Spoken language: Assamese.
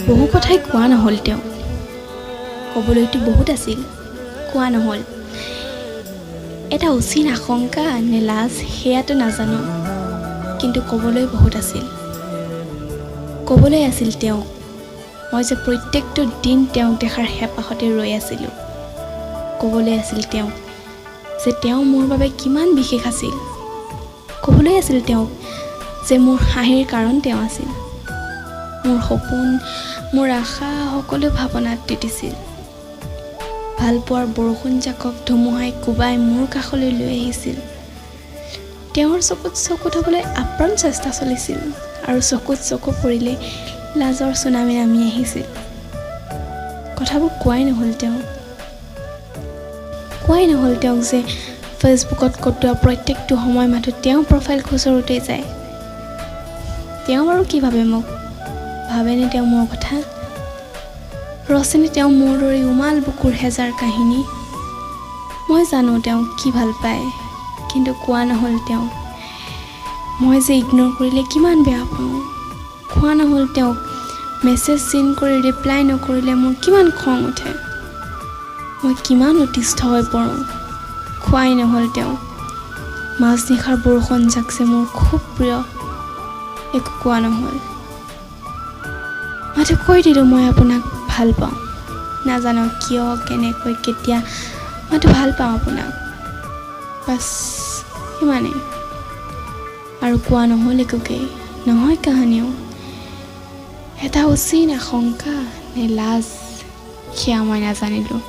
বহু কথাই কোৱা নহ'ল তেওঁক। ক'বলৈতো বহুত আছিল, কোৱা নহ'ল। এটা অচিন আশংকা নে লাজ সেয়াতো নাজানো, কিন্তু ক'বলৈ বহুত আছিল। ক'বলৈ আছিল তেওঁক, মই যে প্ৰত্যেকটো দিন তেওঁক দেখাৰ হেঁপাহতে ৰৈ আছিলোঁ। ক'বলৈ আছিল তেওঁক যে তেওঁ মোৰ বাবে কিমান বিশেষ আছিল। ক'বলৈ আছিল তেওঁক যে মোৰ হাঁহিৰ কাৰণ তেওঁ আছিল। মোৰ সপোন, মোৰ আশা সকলো ভাৱনাত তিতিছিল। ভালপোৱাৰ বৰষুণজাকক ধুমুহাই কোবাই মোৰ কাষলৈ লৈ আহিছিল। তেওঁৰ চকুত চকু থ'বলৈ আপ্ৰাণ চেষ্টা চলিছিল আৰু চকুত চকু পৰিলে লাজৰ চুনামি নামি আহিছিল। কথাবোৰ কোৱাই নহ'ল তেওঁক। কোৱাই নহ'ল তেওঁক যে ফেচবুকত কটোৱা প্ৰত্যেকটো সময় মাথো তেওঁৰ প্ৰফাইল খুচৰোঁতেই যায়। তেওঁ বাৰু কি ভাবে মোক? ভাবেনে তেওঁ মোৰ কথা? ৰচেনে তেওঁ মোৰ দৰে উমাল বুকুৰ হেজাৰ কাহিনী? মই জানো তেওঁ কি ভাল পায়, কিন্তু কোৱা নহ'ল তেওঁক মই যে ইগন'ৰ কৰিলে কিমান বেয়া পাওঁ। কোৱা নহ'ল তেওঁক মেছেজ চিন কৰি ৰিপ্লাই নকৰিলে মোৰ কিমান খং উঠে, মই কিমান অতিষ্ঠ হৈ পৰোঁ। কোৱাই নহ'ল তেওঁক মাজনিশাৰ বৰষুণজাক যে মোৰ খুব প্ৰিয়। একো কোৱা নহ'ল, মাথো কৈ দিলোঁ মই আপোনাক ভাল পাওঁ। নাজানো কিয়, কেনেকৈ, কেতিয়া, মাথো ভাল পাওঁ আপোনাক, বাছ সিমানেই। আৰু কোৱা নহ'ল একোকেই, নহয় কাহানিও। এটা অচিন আশংকা নে লাজ সেয়া মই নাজানিলোঁ।